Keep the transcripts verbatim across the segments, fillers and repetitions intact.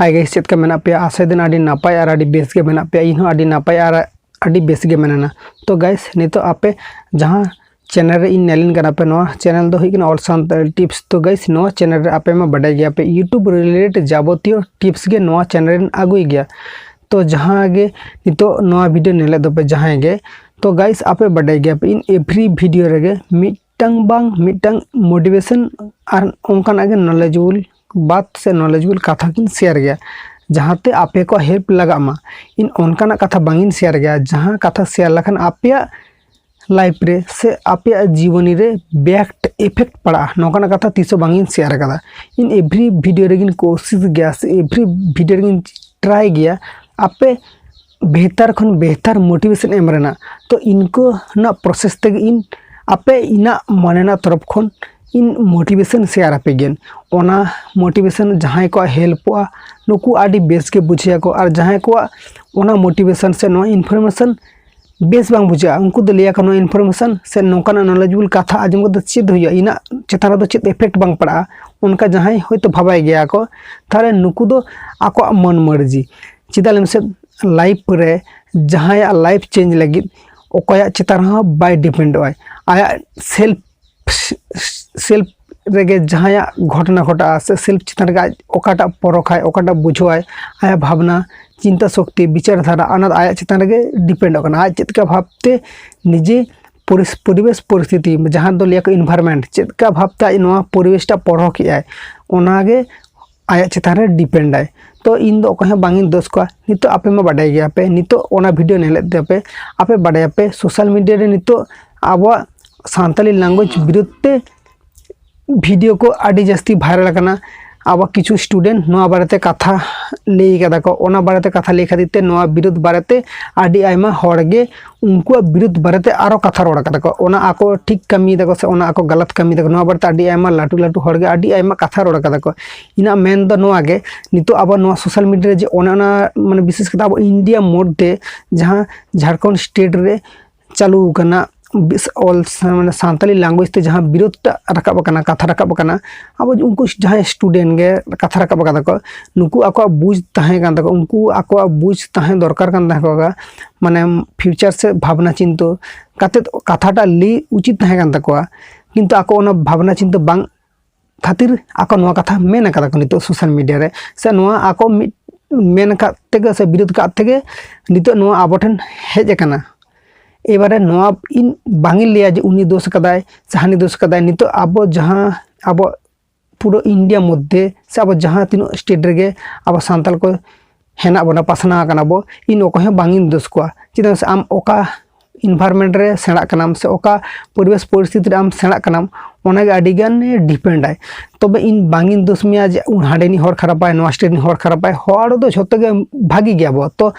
Hi guys, ᱪᱮᱫ ᱞᱮᱠᱟ ᱢᱮᱱᱟᱜ ᱯᱮᱭᱟ? ᱟᱥᱟᱭ ᱫᱤᱱ ᱟᱹᱰᱤ ᱱᱟᱯᱟᱭ ᱟᱨ ᱟᱹᱰᱤ ᱵᱮᱥ ᱜᱮ ᱢᱮᱱᱟᱜ ᱯᱮᱭᱟ᱾ ᱤᱧ ᱦᱚᱸ ᱟᱹᱰᱤ ᱱᱟᱯᱟᱭ ᱟᱨ ᱟᱹᱰᱤ ᱵᱮᱥ ᱜᱮ ᱢᱮᱱᱟᱧᱟ᱾ ᱛᱚ guys, ᱱᱤᱛᱚᱜ ᱟᱯᱮ ᱡᱟᱦᱟᱸ ᱪᱮᱱᱮᱞ ᱨᱮ ᱤᱧ ᱧᱮᱞᱤᱧ ᱠᱟᱱᱟ ᱯᱮ, ᱱᱚᱣᱟ ᱪᱮᱱᱮᱞ ᱫᱚ ᱦᱩᱭᱩᱜ ᱠᱟᱱᱟ All Santali Tips᱾ ᱛᱚ guys, ᱱᱚᱣᱟ ᱪᱮᱱᱮᱞ ᱨᱮ ᱟᱯᱮ ᱢᱟ ᱵᱟᱰᱟᱭ ᱜᱮᱭᱟ ᱯᱮ, YouTube related ᱡᱟᱵᱚᱛᱤᱭᱚ ᱴᱤᱯᱥ ᱜᱮ ᱱᱚᱣᱟ ᱪᱮᱱᱮᱞ ᱨᱮᱧ ᱟᱹᱜᱩᱭ ᱜᱮᱭᱟ᱾ ᱛᱚ ᱡᱟᱦᱟᱸ ᱜᱮ ᱱᱤᱛᱚᱜ ᱱᱚᱣᱟ ᱵᱷᱤᱰᱤᱭᱳ ᱧᱮᱞᱮᱫ ᱫᱚᱯᱮ ᱡᱟᱦᱟᱸᱭ ᱜᱮ, ᱛᱚ guys, ᱟᱯᱮ ᱵᱟᱰᱟᱭ ᱜᱮᱭᱟ ᱯᱮ, ᱤᱧ every ᱵᱷᱤᱰᱤᱭᱳ ᱨᱮᱜᱮ ᱢᱤᱫᱴᱟᱝ ᱵᱟᱝ ᱢᱤᱫᱴᱟᱝ ᱢᱳᱴᱤᱵᱷᱮᱥᱚᱱ ᱟᱨ ᱚᱱᱠᱟᱱᱟᱜ ᱜᱮ ᱱᱚᱞᱮᱡᱮᱵᱚᱞ ᱵᱟᱛ ᱥᱮ ᱱᱚᱞᱮᱡᱮᱵᱚᱞ ᱠᱟᱛᱷᱟ ᱜᱤᱧ ᱥᱮᱭᱟᱨ ᱜᱮᱭᱟ, ᱡᱟᱦᱟᱸᱛᱮ ᱟᱯᱮ ᱠᱚᱣᱟᱜ ᱦᱮᱞᱯ ᱞᱟᱜᱟᱜ ᱢᱟ᱾ ᱤᱧ ᱚᱱᱠᱟᱱᱟᱜ ᱠᱟᱛᱷᱟ ᱵᱟᱝ ᱤᱧ ᱥᱮᱭᱟᱨ ᱜᱮᱭᱟ ᱡᱟᱦᱟᱸ ᱠᱟᱛᱷᱟ ᱥᱮᱭᱟᱨ ᱞᱮᱠᱷᱟᱱ ᱟᱯᱮᱭᱟᱜ ᱞᱟᱭᱤᱯᱷ ᱨᱮ ᱥᱮ ᱟᱯᱮᱭᱟᱜ ᱡᱤᱵᱚᱱᱤ ᱨᱮ ᱵᱮᱰ ᱤᱯᱷᱮᱠᱴ ᱯᱟᱲᱟᱜᱼᱟ, ᱱᱚᱝᱠᱟᱱᱟᱜ ᱠᱟᱛᱷᱟ ᱛᱤᱥ ᱦᱚᱸ ᱵᱟᱝ ᱤᱧ ᱥᱮᱭᱟᱨ ᱟᱠᱟᱫᱟ᱾ ᱤᱧ every ᱵᱷᱤᱰᱤᱭᱳ ᱨᱮᱜᱤᱧ ᱠᱳᱥᱤᱥ ᱜᱮᱭᱟ ᱥᱮ every ᱵᱷᱤᱰᱤᱭᱳ ᱨᱮᱜᱤᱧ ᱴᱨᱟᱭ ᱜᱮᱭᱟ ᱟᱯᱮ ᱵᱮᱦᱛᱟᱨ ᱠᱷᱚᱱ ᱵᱮᱦᱛᱟᱨ ᱢᱳᱴᱤᱵᱷᱮᱥᱚᱱ ᱮᱢ ᱨᱮᱱᱟᱜ᱾ ᱛᱚ ᱤᱱᱠᱟᱹ ᱨᱮᱱᱟᱜ ᱯᱨᱚᱥᱮᱥ ᱛᱮᱜᱮ ᱤᱧ ᱟᱯᱮ ᱤᱧᱟᱹᱜ ᱢᱚᱱᱮ ᱨᱮᱱᱟᱜ ᱛᱚᱨᱚᱯ ᱠᱷᱚᱱ ᱤᱧ ᱢᱳᱴᱤᱵᱷᱮᱥᱚᱱ ᱥᱮᱭᱟᱨ ᱟᱯᱮ ᱜᱮᱭᱟᱹᱧ᱾ ᱚᱱᱟ ᱢᱳᱴᱤᱵᱷᱮᱥᱚᱱ ᱡᱟᱦᱟᱸᱭ ᱠᱚᱣᱟᱜ ᱦᱮᱞᱯᱚᱜᱼᱟ, ᱱᱩᱠᱩ ᱟᱹᱰᱤ ᱵᱮᱥ ᱜᱮ ᱵᱩᱡᱷᱟᱹᱭᱟᱠᱚ᱾ ᱟᱨ ᱡᱟᱦᱟᱸᱭ ᱠᱚᱣᱟᱜ ᱚᱱᱟ ᱢᱳᱴᱤᱵᱷᱮᱥᱚᱱ ᱥᱮ ᱱᱚᱣᱟ ᱤᱱᱯᱷᱚᱨᱢᱮᱥᱚᱱ ᱵᱮᱥ ᱵᱟᱝ ᱵᱩᱡᱷᱟᱹᱜᱼᱟ, ᱩᱱᱠᱩ ᱫᱚ ᱞᱟᱹᱭᱟᱠᱚ, "ᱱᱚᱣᱟ ᱤᱱᱯᱷᱚᱨᱢᱮᱥᱚᱱ ᱥᱮ ᱱᱚᱝᱠᱟᱱᱟᱜ ᱱᱚᱞᱮᱡᱮᱵᱚᱞ ᱠᱟᱛᱷᱟ ᱟᱸᱡᱚᱢ ᱠᱟᱛᱮ ᱪᱮᱫ ᱦᱩᱭᱩᱜᱼᱟ, ᱤᱧᱟᱹᱜ ᱪᱮᱛᱟᱱ ᱨᱮᱫᱚ ᱪᱮᱫ ᱤᱯᱷᱮᱠᱴ ᱵᱟᱝ ᱯᱟᱲᱟᱜᱼᱟ?" ᱚᱱᱠᱟ ᱡᱟᱦᱟᱸᱭ ᱦᱚᱭᱛᱳ ᱵᱷᱟᱵᱟᱭ ᱜᱮᱭᱟ ᱠᱚ, ᱛᱟᱦᱚᱞᱮ ᱱᱩᱠᱩ ᱫᱚ ᱟᱠᱚᱣᱟᱜ ᱢᱚᱱ ᱢᱟᱹᱨᱡᱤ᱾ ᱪᱮᱫᱟᱜ ᱞᱟᱹᱭ ᱢᱮᱥᱮ, ᱞᱟᱭᱤᱯᱷ ᱨᱮ ᱡᱟᱦᱟᱸᱭᱟᱜ ᱞᱟᱭᱤᱯᱷ ᱪᱮᱧᱡᱽ ᱞᱟᱹᱜᱤᱫ ᱚᱠᱚᱭᱟᱜ ᱪᱮᱛᱟᱱ ᱨᱮᱦᱚᱸ ᱵᱟᱭ ᱰᱤᱯᱮᱱᱰᱚᱜᱼᱟᱭ᱾ ᱟᱭᱟᱜ ᱥᱮᱞᱯ ᱥᱮᱞᱯ ᱨᱮᱜᱮ ᱡᱟᱦᱟᱸᱭᱟᱜ ᱜᱷᱚᱴᱚᱱᱟ ᱜᱷᱚᱴᱟᱜᱼᱟ ᱥᱮ ᱥᱮᱞᱯ ᱪᱮᱛᱟᱱ ᱨᱮᱜᱮ ᱟᱡ ᱚᱠᱟᱴᱟᱜ ᱯᱚᱨᱚᱠᱷᱟᱭ, ᱚᱠᱟᱴᱟᱜ ᱵᱩᱡᱷᱟᱹᱣᱟᱭ, ᱟᱭᱟᱜ ᱵᱷᱟᱵᱽᱱᱟ, ᱪᱤᱱᱛᱟ ᱥᱚᱠᱛᱤ, ᱵᱤᱪᱟᱨ ᱫᱷᱟᱨᱟ, ᱚᱱᱟ ᱫᱚ ᱟᱭᱟᱜ ᱪᱮᱛᱟᱱ ᱨᱮᱜᱮ ᱰᱤᱯᱮᱱᱰᱚᱜ ᱠᱟᱱᱟ᱾ ᱟᱡ ᱪᱮᱫ ᱞᱮᱠᱟ ᱵᱷᱟᱵᱽᱛᱮ ᱱᱤᱡᱮ ᱯᱚᱨᱤᱥ-, ᱯᱚᱨᱤᱵᱮᱥ ᱯᱚᱨᱤᱥᱛᱷᱤᱛᱤ, ᱡᱟᱦᱟᱸ ᱫᱚ ᱞᱟᱹᱭᱟᱠᱚ ᱤᱱᱵᱷᱟᱨᱢᱮᱱᱴ, ᱪᱮᱫ ᱞᱮᱠᱟ ᱵᱷᱟᱵᱽᱛᱮ ᱟᱡ ᱱᱚᱣᱟ ᱯᱚᱨᱤᱵᱮᱥᱴᱟᱜ ᱯᱚᱨᱚᱠᱷ ᱮᱫᱟᱭ, ᱚᱱᱟᱜᱮ ᱟᱭᱟᱜ ᱪᱮᱛᱟᱱ ᱨᱮ ᱰᱤᱯᱮᱱᱰᱟᱭ᱾ ᱛᱚ ᱤᱧ ᱫᱚ ᱚᱠᱚᱭ ᱦᱚᱸ ᱵᱟᱝ ᱤᱧ ᱫᱳᱥ ᱠᱚᱣᱟ᱾ ᱱᱤᱛᱚᱜ ᱟᱯᱮ ᱢᱟ ᱵᱟᱰᱟᱭ ᱜᱮᱭᱟᱯᱮ, ᱱᱤᱛᱚᱜ ᱚᱱᱟ ᱵᱷᱤᱰᱤᱭᱳ ᱧᱮᱞᱮᱫ ᱛᱮᱯᱮ ᱟᱯᱮ ᱵᱟᱰᱟᱭᱟᱯᱮ, ᱥᱳᱥᱟᱞ ᱢᱤᱰᱤᱭᱟ ᱨᱮ ᱱᱤᱛᱚᱜ ᱟᱵᱚᱣᱟᱜ ᱥᱟᱱᱛᱟᱞᱤ ᱞᱮᱝᱜᱩᱭᱮᱡᱽ ᱵᱤᱨᱩᱫᱷ ᱛᱮ ᱵᱷᱤᱰᱤᱭᱳ ᱠᱚ ᱟᱹᱰᱤ ᱡᱟᱹᱥᱛᱤ ᱵᱷᱟᱭᱨᱟᱞ ᱟᱠᱟᱱᱟ᱾ ᱟᱵᱚ ᱠᱤᱪᱷᱩ ᱥᱴᱩᱰᱮᱱᱴ ᱱᱚᱣᱟ ᱵᱟᱨᱮᱛᱮ ᱠᱟᱛᱷᱟ ᱞᱟᱹᱭ ᱠᱟᱫᱟ ᱠᱚ, ᱚᱱᱟ ᱵᱟᱨᱮᱛᱮ ᱠᱟᱛᱷᱟ ᱞᱟᱹᱭ ᱠᱷᱟᱹᱛᱤᱨ ᱛᱮ ᱱᱚᱣᱟ ᱵᱤᱨᱩᱫᱷ ᱵᱟᱨᱮᱛᱮ ᱟᱹᱰᱤ ᱟᱭᱢᱟ ᱦᱚᱲ ᱜᱮ ᱩᱱᱠᱩᱣᱟᱜ ᱵᱤᱨᱩᱫᱷ ᱵᱟᱨᱮᱛᱮ ᱟᱨᱚ ᱠᱟᱛᱷᱟ ᱨᱚᱲ ᱠᱟᱫᱟ ᱠᱚ, ᱚᱱᱟ ᱟᱠᱚ ᱴᱷᱤᱠ ᱠᱟᱹᱢᱤᱭ ᱫᱟᱠᱚ ᱥᱮ ᱚᱱᱟ ᱟᱠᱚ ᱜᱟᱞᱟᱛ ᱠᱟᱹᱢᱤᱭ ᱫᱟᱠᱚ, ᱱᱚᱣᱟ ᱵᱟᱨᱮᱛᱮ ᱟᱹᱰᱤ ᱟᱭᱢᱟ ᱞᱟᱹᱴᱩ ᱞᱟᱹᱴᱩ ᱦᱚᱲ ᱜᱮ ᱟᱹᱰᱤ ᱟᱭᱢᱟ ᱠᱟᱛᱷᱟ ᱨᱚᱲ ᱠᱟᱫᱟ ᱠᱚ᱾ ᱤᱧᱟᱹᱜ ᱢᱮᱱ ᱫᱚ ᱱᱚᱣᱟ ᱜᱮ, ᱱᱤᱛᱚᱜ ᱟᱵᱚ ᱱᱚᱣᱟ ᱥᱳᱥᱟᱞ ᱢᱤᱰᱤᱭᱟ ᱨᱮ ᱡᱮ ᱚᱱᱮ ᱚᱱᱟ, ᱢᱟᱱᱮ, ᱵᱤᱥᱮᱥ ᱠᱟᱛᱮ ᱟᱵᱚ ᱤᱱᱰᱤᱭᱟ ᱢᱳᱰ ᱛᱮ ᱡᱟᱦᱟᱸ ᱡᱷᱟᱲᱠᱷᱚᱸᱰ ᱥᱴᱮᱴ ᱨᱮ ᱪᱟᱹᱞᱩ ᱟᱠᱟᱱᱟ ᱚᱞ ᱢᱟᱱᱮ ᱥᱟᱱᱛᱟᱞᱤ language ᱛᱮ ᱡᱟᱦᱟᱸ ᱵᱤᱨᱳᱫᱷ ᱴᱟᱜ ᱨᱟᱠᱟᱵ ᱟᱠᱟᱱᱟ, ᱠᱟᱛᱷᱟ ᱨᱟᱠᱟᱵ ᱟᱠᱟᱱᱟ, ᱟᱵᱚ ᱩᱱᱠᱩ ᱡᱟᱦᱟᱸᱭ student ᱜᱮ ᱠᱟᱛᱷᱟ ᱨᱟᱠᱟᱵ ᱟᱠᱟᱫᱟ ᱠᱚ, ᱱᱩᱠᱩ ᱟᱠᱚᱣᱟᱜ ᱵᱩᱡᱽ ᱛᱟᱦᱮᱸ ᱠᱟᱱ ᱛᱟᱠᱚᱣᱟ, ᱩᱱᱠᱩ ᱟᱠᱚᱣᱟᱜ ᱵᱩᱡᱽ ᱛᱟᱦᱮᱸ ᱫᱚᱨᱠᱟᱨ ᱠᱟᱱ ᱛᱟᱠᱚᱣᱟ, ᱢᱟᱱᱮ future ᱥᱮ ᱵᱷᱟᱵᱽᱱᱟ ᱪᱤᱱᱛᱟᱹ ᱠᱟᱛᱮᱫ ᱠᱟᱛᱷᱟᱴᱟᱜ ᱞᱟᱹᱭ ᱩᱪᱤᱛ ᱛᱟᱦᱮᱸ ᱠᱟᱱ ᱛᱟᱠᱚᱣᱟ, ᱠᱤᱱᱛᱩ ᱟᱠᱚ ᱚᱱᱟ ᱵᱷᱟᱵᱽᱱᱟ ᱪᱤᱱᱛᱟᱹ ᱵᱟᱝ ᱠᱷᱟᱹᱛᱤᱨ ᱟᱠᱚ ᱱᱚᱣᱟ ᱠᱟᱛᱷᱟ ᱢᱮᱱ ᱟᱠᱟᱫᱟ ᱠᱚ ᱱᱤᱛᱚᱜ social media ᱨᱮ, ᱥᱮ ᱱᱚᱣᱟ ᱟᱠᱚ ᱢᱤᱫ ᱢᱮᱱ ᱟᱠᱟᱫ ᱛᱮᱜᱮ ᱥᱮ ᱵᱤᱨᱳᱫ ᱟᱠᱟᱫ ᱛᱮᱜᱮ ᱱᱤᱛᱚᱜ ᱱᱚᱣᱟ ᱟᱵᱚ ᱴᱷᱮᱱ ᱦᱮᱡ ᱟᱠᱟᱱᱟ᱾ ᱮᱵᱟᱨᱮ ᱱᱚᱣᱟ ᱤᱧ ᱵᱟᱝ ᱤᱧ ᱞᱟᱹᱭᱟ ᱡᱮ ᱩᱱᱤ ᱫᱳᱥ ᱟᱠᱟᱫᱟᱭ ᱥᱮ ᱦᱟᱹᱱᱤ ᱫᱳᱥ ᱟᱠᱟᱫᱟᱭ᱾ ᱱᱤᱛᱚᱜ ᱟᱵᱚ ᱡᱟᱦᱟᱸ ᱟᱵᱚ ᱯᱩᱨᱟᱹ India ᱢᱚᱫᱽᱫᱷᱮ ᱥᱮ ᱟᱵᱚ ᱡᱟᱦᱟᱸ ᱛᱤᱱᱟᱹᱜ state ᱨᱮᱜᱮ ᱟᱵᱚ ᱥᱟᱱᱛᱟᱲ ᱠᱚ ᱦᱮᱱᱟᱜ ᱵᱚᱱᱟ, ᱯᱟᱥᱱᱟᱣ ᱟᱠᱟᱱᱟ ᱵᱚ, ᱤᱧ ᱚᱠᱚᱭ ᱦᱚᱸ ᱵᱟᱝ ᱤᱧ ᱫᱳᱥ ᱠᱚᱣᱟ᱾ ᱪᱮᱫᱟᱜ ᱥᱮ ᱟᱢ ᱚᱠᱟ environment ᱨᱮ ᱥᱮᱬᱟᱜ ᱠᱟᱱᱟᱢ ᱥᱮ ᱚᱠᱟ ᱯᱚᱨᱤᱵᱮᱥ ᱯᱚᱨᱤᱥᱛᱷᱤᱛᱤ ᱨᱮ ᱟᱢ ᱥᱮᱬᱟᱜ ᱠᱟᱱᱟᱢ, ᱚᱱᱟᱜᱮ ᱟᱹᱰᱤ ᱜᱟᱱ ᱰᱤᱯᱮᱱᱰ ᱟᱭ᱾ ᱛᱚᱵᱮ ᱤᱧ ᱵᱟᱝ ᱤᱧ ᱫᱳᱥ ᱢᱮᱭᱟ ᱡᱮ ᱩᱱ ᱦᱟᱸᱰᱮ ᱨᱤᱱᱤᱡ ᱦᱚᱲ ᱠᱷᱟᱨᱟᱯᱟᱭ, ᱱᱚᱣᱟ state ᱨᱤᱱᱤᱡ ᱦᱚᱲ ᱠᱷᱟᱨᱟᱯᱟᱭ, ᱦᱚᱲ ᱫᱚ ᱡᱷᱚᱛᱚ ᱜᱮ ᱵᱷᱟᱹᱜᱤ ᱜᱮᱭᱟ ᱵᱚ᱾ ᱛᱚ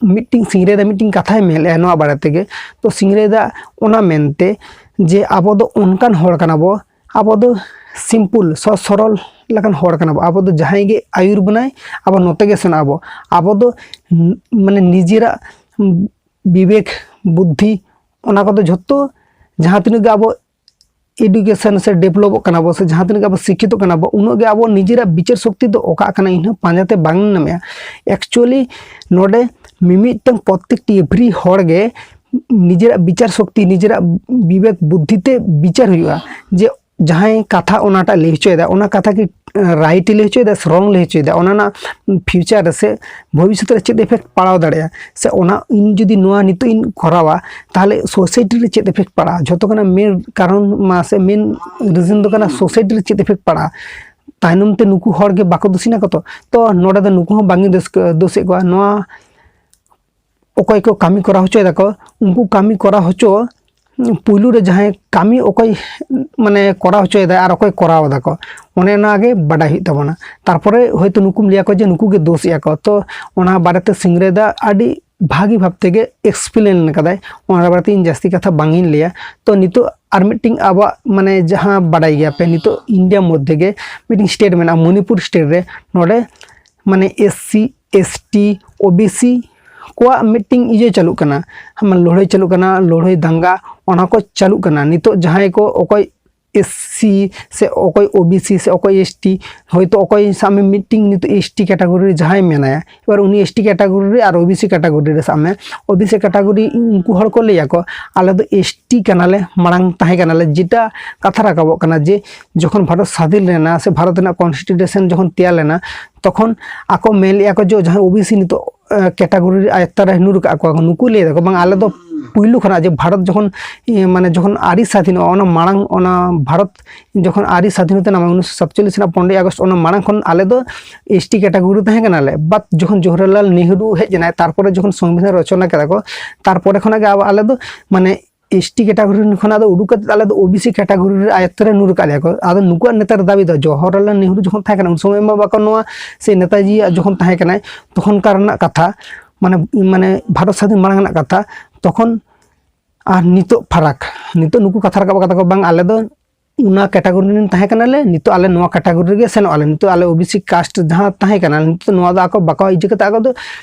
ᱢᱤᱫᱴᱤᱱ ᱥᱤᱝᱨᱟᱹᱭ ᱫᱟ ᱢᱤᱫᱴᱤᱱ ᱠᱟᱛᱷᱟᱭ ᱢᱮᱱ ᱞᱮᱜᱼᱟ ᱱᱚᱣᱟ ᱵᱟᱨᱮ ᱛᱮᱜᱮ᱾ ᱛᱚ ᱥᱤᱝᱨᱟᱹᱭ ᱫᱟ ᱚᱱᱟ ᱢᱮᱱᱛᱮ ᱡᱮ ᱟᱵᱚ ᱫᱚ ᱚᱱᱠᱟᱱ ᱦᱚᱲ ᱠᱟᱱᱟ ᱵᱚ, ᱟᱵᱚ ᱫᱚ simple ᱥᱚᱦᱚᱡ ᱥᱚᱨᱚᱞ ᱞᱮᱠᱟᱱ ᱦᱚᱲ ᱠᱟᱱᱟ ᱵᱚ᱾ ᱟᱵᱚ ᱫᱚ ᱡᱟᱦᱟᱸᱭ ᱜᱮ ᱟᱹᱭᱩᱨ ᱵᱚᱱᱟᱭ, ᱟᱵᱚ ᱱᱚᱛᱮ ᱜᱮ ᱥᱮᱱᱚᱜ ᱟᱵᱚ᱾ ᱟᱵᱚ ᱫᱚ ᱢᱟᱱᱮ ᱱᱤᱡᱮᱨᱟᱜ ᱵᱤᱵᱮᱠ ᱵᱩᱫᱽᱫᱷᱤ ᱚᱱᱟ ᱠᱚᱫᱚ ᱡᱷᱚᱛᱚ ᱡᱟᱦᱟᱸ ᱛᱤᱱᱟᱹᱜ ᱜᱮ ᱟᱵᱚ education ᱥᱮ developᱚᱜ ᱠᱟᱱᱟ ᱵᱚ ᱥᱮ ᱡᱟᱦᱟᱸ ᱛᱤᱱᱟᱹᱜ ᱜᱮ ᱟᱵᱚ ᱥᱤᱠᱠᱷᱤᱛᱚᱜ ᱠᱟᱱᱟ ᱵᱚ, ᱩᱱᱟᱹᱜ ᱜᱮ ᱟᱵᱚ ᱱᱤᱡᱮᱨᱟᱜ ᱵᱤᱪᱟᱹᱨ ᱥᱚᱠᱛᱤ ᱫᱚ ᱚᱠᱟᱜ ᱠᱟᱱᱟ ᱤᱧ ᱦᱚᱸ ᱯᱟᱸᱡᱟ ᱛᱮ ᱵᱟᱝ ᱧᱟᱢᱮᱜᱼᱟ᱾ Actually ᱱᱚᱰᱮ ᱢᱤᱢᱤᱫᱴᱟᱝ ᱯᱨᱚᱛᱮᱠᱴᱤ every ᱦᱚᱲ ᱜᱮ ᱱᱤᱡᱮᱨᱟᱜ ᱵᱤᱪᱟᱨ ᱥᱚᱠᱛᱤ, ᱱᱤᱡᱮᱨᱟᱜ ᱵᱤᱵᱮᱠ ᱵᱩᱫᱽᱫᱷᱤ ᱛᱮ ᱵᱤᱪᱟᱨ ᱦᱩᱭᱩᱜᱼᱟ ᱡᱮ ᱡᱟᱦᱟᱸᱭ ᱠᱟᱛᱷᱟ ᱚᱱᱟᱴᱟᱜ ᱞᱟᱹᱭ ᱦᱚᱪᱚᱭᱮᱫᱟ, ᱚᱱᱟ ᱠᱟᱛᱷᱟ ᱠᱤ right ᱮ ᱞᱟᱹᱭ ᱦᱚᱪᱚᱭᱮᱫᱟ ᱥᱮ wrong ᱞᱟᱹᱭ ᱦᱚᱪᱚᱭᱮᱫᱟ, ᱚᱱᱟ ᱨᱮᱱᱟᱜ future ᱨᱮ ᱥᱮ ᱵᱷᱚᱵᱤᱥᱥᱚᱛ ᱨᱮ ᱪᱮᱫ effect ᱯᱟᱲᱟᱣ ᱫᱟᱲᱮᱭᱟᱜᱼᱟ, ᱥᱮ ᱚᱱᱟ ᱤᱧ ᱡᱩᱫᱤ ᱱᱚᱣᱟ ᱱᱤᱛᱚᱜ ᱤᱧ ᱠᱚᱨᱟᱣᱟ, ᱛᱟᱦᱚᱞᱮ society ᱨᱮ ᱪᱮᱫ effect ᱯᱟᱲᱟᱜᱼᱟ᱾ ᱡᱷᱚᱛᱚ ᱠᱷᱚᱱᱟᱜ main ᱠᱟᱨᱚᱱ ᱢᱟ ᱥᱮ main reason ᱫᱚ ᱠᱟᱱᱟ society ᱨᱮ ᱪᱮᱫ effect ᱯᱟᱲᱟᱜᱼᱟ᱾ ᱛᱟᱭᱱᱚᱢ ᱛᱮ ᱱᱩᱠᱩ ᱦᱚᱲ ᱜᱮ ᱵᱟᱠᱚ ᱫᱩᱥᱤᱱᱟ ᱠᱚ ᱛᱚ᱾ ᱛᱚ ᱱᱚᱰᱮ ᱫᱚ ᱱᱩᱠᱩ ᱦᱚᱸ ᱵᱟᱝ ᱤᱧ ᱫᱳᱥ, ᱫᱳᱥᱮᱫ ᱠᱚᱣᱟ᱾ ᱱᱚᱣᱟ ᱚᱠᱚᱭ ᱠᱚ ᱠᱟᱹᱢᱤ ᱠᱚᱨᱟᱣ ᱦᱚᱪᱚᱭ ᱫᱟᱠᱚ, ᱩᱱᱠᱩ ᱠᱟᱹᱢᱤ ᱠᱚᱨᱟᱣ ᱦᱚᱪᱚ ᱯᱩᱭᱞᱩ ᱨᱮ ᱡᱟᱦᱟᱸᱭ ᱠᱟᱹᱢᱤ ᱚᱠᱚᱭ ᱢᱟᱱᱮ ᱠᱚᱨᱟᱣ ᱦᱚᱪᱚᱭᱮᱫᱟᱭ ᱟᱨ ᱚᱠᱚᱭ ᱠᱚᱨᱟᱣ ᱫᱟᱠᱚ, ᱚᱱᱮ ᱚᱱᱟᱜᱮ ᱵᱟᱰᱟᱭ ᱦᱩᱭᱩᱜ ᱛᱟᱵᱚᱱᱟ᱾ ᱛᱟᱨᱯᱚᱨᱮ ᱦᱚᱭᱛᱳ ᱱᱩᱠᱩᱢ ᱞᱟᱹᱭᱟᱠᱚ ᱡᱮ ᱱᱩᱠᱩ ᱜᱮ ᱫᱳᱥ ᱮᱜᱼᱟ ᱠᱚ, ᱛᱚ ᱚᱱᱟ ᱵᱟᱨᱮᱛᱮ ᱥᱤᱝᱨᱟᱹᱭ ᱫᱟ ᱟᱹᱰᱤ ᱵᱷᱟᱹᱜᱤ ᱵᱷᱟᱵᱽ ᱛᱮᱜᱮ explain ᱠᱟᱫᱟᱭ᱾ ᱚᱱᱟ ᱵᱟᱨᱮᱛᱮ ᱤᱧ ᱡᱟᱹᱥᱛᱤ ᱠᱟᱛᱷᱟ ᱵᱟᱝ ᱤᱧ ᱞᱟᱹᱭᱟ᱾ ᱛᱚ ᱱᱤᱛᱚᱜ ᱟᱨ ᱢᱤᱫᱴᱤᱝ ᱟᱵᱚᱣᱟᱜ ᱢᱟᱱᱮ ᱡᱟᱦᱟᱸ ᱵᱟᱰᱟᱭ ᱜᱮᱭᱟᱯᱮ, ᱱᱤᱛᱚᱜ India ᱢᱚᱫᱽᱫᱷᱮ ᱜᱮ ᱢᱤᱫᱴᱤᱝ state ᱢᱮᱱᱟᱜᱼᱟ, ᱢᱚᱱᱤᱯᱩᱨ state ᱨᱮ᱾ ᱱᱚᱰᱮ ᱢᱟᱱᱮ SC ST OBC ᱠᱚᱣᱟᱜ ᱢᱤᱫᱴᱤᱝ ᱤᱭᱟᱹ ᱪᱟᱹᱞᱩᱜ ᱠᱟᱱᱟ, ᱢᱟᱱᱮ ᱞᱟᱹᱲᱦᱟᱹᱭ ᱪᱟᱹᱞᱩᱜ ᱠᱟᱱᱟ, ᱞᱟᱹᱲᱦᱟᱹᱭ ᱫᱟᱝᱜᱟ, ᱚᱱᱟ ᱠᱚ ᱪᱟᱹᱞᱩᱜ ᱠᱟᱱᱟ᱾ ᱱᱤᱛᱚᱜ ᱡᱟᱦᱟᱸᱭ ᱠᱚ, ᱚᱠᱚᱭ ᱮᱥ ᱥᱤ ᱥᱮ ᱚᱠᱚᱭ ᱳ ᱵᱤ ᱥᱤ ᱥᱮ ᱚᱠᱚᱭ ᱮᱥ ᱴᱤ, ᱦᱚᱭᱛᱳ ᱚᱠᱚᱭ ᱥᱟᱵ ᱢᱮ ᱢᱤᱫᱴᱤᱝ ᱱᱤᱛᱚᱜ ᱮᱥ ᱴᱤ ᱠᱮᱴᱟᱜᱚᱨᱤ ᱨᱮ ᱡᱟᱦᱟᱸᱭ ᱢᱮᱱᱟᱭᱟ, ᱮᱵᱟᱨ ᱩᱱᱤ ᱮᱥ ᱴᱤ ᱠᱮᱴᱟᱜᱚᱨᱤ ᱨᱮ ᱟᱨ ᱳ ᱵᱤ ᱥᱤ ᱠᱮᱴᱟᱜᱚᱨᱤ ᱨᱮ ᱥᱟᱵ ᱢᱮ, ᱳ ᱵᱤ ᱥᱤ ᱠᱮᱴᱟᱜᱚᱨᱤ ᱩᱱᱠᱩ ᱦᱚᱲ ᱠᱚ ᱞᱟᱹᱭᱟᱠᱚ, "ᱟᱞᱮ ᱫᱚ ᱮᱥ ᱴᱤ ᱠᱟᱱᱟᱞᱮ, ᱢᱟᱲᱟᱝ ᱛᱟᱦᱮᱸ ᱠᱟᱱᱟᱞᱮ", ᱡᱮᱴᱟ ᱠᱟᱛᱷᱟ ᱨᱟᱠᱟᱵᱚᱜ ᱠᱟᱱᱟ ᱡᱮ ᱡᱚᱠᱷᱚᱱ ᱵᱷᱟᱨᱚᱛ ᱥᱟᱫᱷᱤᱱ ᱞᱮᱱᱟ ᱥᱮ ᱵᱷᱟᱨᱚᱛ ᱨᱮᱱᱟᱜ ᱠᱚᱱᱥᱴᱤᱴᱤᱭᱩᱥᱚᱱ ᱡᱚᱠᱷᱚᱱ ᱛᱮᱭᱟᱨ ᱞᱮᱱᱟ, ᱛᱚᱠᱷᱚᱱ ᱟᱠᱚ ᱢᱮᱱ ᱞᱮᱜᱼᱟ ᱠᱚ ᱡᱮ ᱡᱟᱦᱟᱸᱭ ᱳ ᱵᱤ ᱥᱤ ᱱᱤᱛᱚᱜ ᱠᱮᱴᱟᱜᱚᱨᱤ ᱨᱮ ᱟᱭᱚᱛᱛᱟ ᱨᱮ ᱱᱩᱨ ᱟᱠᱟᱫ ᱠᱚᱣᱟ ᱠᱚ, ᱱᱩᱠᱩ ᱞᱟᱹᱭ ᱫᱟᱠᱚ, "ᱵᱟᱝ, ᱟᱞᱮ ᱫᱚ ᱯᱩᱭᱞᱩ ᱠᱷᱚᱱᱟᱜ ᱡᱮ ᱵᱷᱟᱨᱚᱛ ᱡᱚᱠᱷᱚᱱ, ᱤᱭᱟᱹ, ᱢᱟᱱᱮ ᱡᱚᱠᱷᱚᱱ ᱟᱹᱨᱤ ᱥᱟᱫᱷᱤᱱᱚᱜᱼᱟ, ᱚᱱᱟ ᱢᱟᱲᱟᱝ, ᱚᱱᱟ ᱵᱷᱟᱨᱚᱛ ᱡᱚᱠᱷᱚᱱ ᱟᱹᱨᱤ ᱥᱟᱫᱷᱤᱱᱚᱛᱟ ᱧᱟᱢᱟ ᱩᱱᱤᱥᱥᱚ ᱥᱟᱛᱪᱚᱞᱞᱤᱥ ᱨᱮᱱᱟᱜ ᱯᱚᱱᱨᱚᱭ ᱟᱜᱚᱥᱴ, ᱚᱱᱟ ᱢᱟᱲᱟᱝ ᱠᱷᱚᱱ ᱟᱞᱮ ᱫᱚ ᱮᱥ ᱴᱤ ᱠᱮᱴᱟᱜᱚᱨᱤ ᱛᱟᱦᱮᱸ ᱠᱟᱱᱟᱞᱮ, ᱵᱟᱴ ᱡᱚᱠᱷᱚᱱ ᱡᱚᱣᱟᱦᱚᱨᱞᱟᱞ ᱱᱮᱦᱨᱩ ᱦᱮᱡ ᱮᱱᱟᱭ, ᱛᱟᱨᱯᱚᱨᱮ ᱡᱚᱠᱷᱚᱱ ᱥᱚᱝᱵᱤᱫᱷᱟᱱ ᱨᱚᱪᱚᱱᱟ ᱠᱮᱫᱟ ᱠᱚ, ᱛᱟᱨᱯᱚᱨᱮ ᱠᱷᱚᱱᱟᱜ ᱜᱮ ᱟᱵᱚ, ᱟᱞᱮ ᱫᱚ ᱢᱟᱱᱮ ᱮᱥ ᱴᱤ ᱠᱮᱴᱟᱜᱚᱨᱤ ᱠᱷᱚᱱᱟᱜ ᱫᱚ ᱩᱰᱩᱠ ᱠᱟᱛᱮ ᱟᱞᱮ ᱫᱚ ᱳ ᱵᱤ ᱥᱤ ᱠᱮᱴᱟᱜᱚᱨᱤ ᱨᱮ ᱟᱭᱚᱛᱛᱚ ᱨᱮ ᱱᱩᱨ ᱟᱠᱟᱫ ᱞᱮᱭᱟ ᱠᱚ᱾ ᱟᱫᱚ ᱱᱩᱠᱩᱣᱟᱜ ᱱᱮᱛᱟᱨ ᱫᱟᱹᱵᱤ ᱫᱚ ᱡᱚᱣᱟᱦᱚᱨᱞᱟᱞ ᱱᱮᱦᱨᱩ ᱡᱚᱠᱷᱚᱱ ᱛᱟᱦᱮᱸ ᱠᱟᱱᱟ, ᱩᱱ ᱥᱚᱢᱚᱭ ᱢᱟ ᱵᱟᱠᱚ, ᱱᱚᱣᱟ ᱥᱮ ᱱᱮᱛᱟᱡᱤᱭᱟᱜ ᱡᱚᱠᱷᱚᱱ ᱛᱟᱦᱮᱸ ᱠᱟᱱᱟᱭ, ᱛᱚᱠᱷᱚᱱᱠᱟᱨ ᱨᱮᱱᱟᱜ ᱠᱟᱛᱷᱟ, ᱢᱟᱱᱮ, ᱢᱟᱱᱮ ᱵᱷᱟᱨᱚᱛ ᱥᱟᱫᱷᱤᱱ ᱢᱟᱲᱟᱝ ᱨᱮᱱᱟᱜ ᱠᱟᱛᱷᱟ, ᱛᱚᱠᱷᱚᱱ ᱟᱨ ᱱᱤᱛᱚᱜ ᱯᱷᱟᱨᱟᱠ, ᱱᱤᱛᱚᱜ ᱱᱩᱠᱩ ᱠᱟᱛᱷᱟ ᱨᱟᱠᱟᱵ ᱠᱟᱫᱟ ᱠᱚ, "ᱵᱟᱝ, ᱟᱞᱮ ᱫᱚ ᱚᱱᱟ ᱠᱮᱴᱟᱜᱚᱨᱤ ᱨᱮᱱ ᱛᱟᱦᱮᱸ ᱠᱟᱱᱟᱞᱮ, ᱱᱤᱛᱚᱜ ᱟᱞᱮ ᱱᱚᱣᱟ ᱠᱮᱴᱟᱜᱚᱨᱤ ᱨᱮᱜᱮ ᱥᱮᱱᱚᱜ ᱟᱞᱮ, ᱱᱤᱛᱚᱜ ᱟᱞᱮ ᱳ ᱵᱤ ᱥᱤ ᱠᱟᱥᱴ ᱡᱟᱦᱟᱸ ᱛᱟᱦᱮᱸ ᱠᱟᱱᱟ, ᱱᱤᱛᱚᱜ ᱱᱚᱣᱟ ᱫᱚ ᱟᱠᱚ ᱵᱟᱠᱚ ᱤᱭᱟᱹ ᱠᱟᱛᱮ ᱟᱠᱚ ᱫᱚ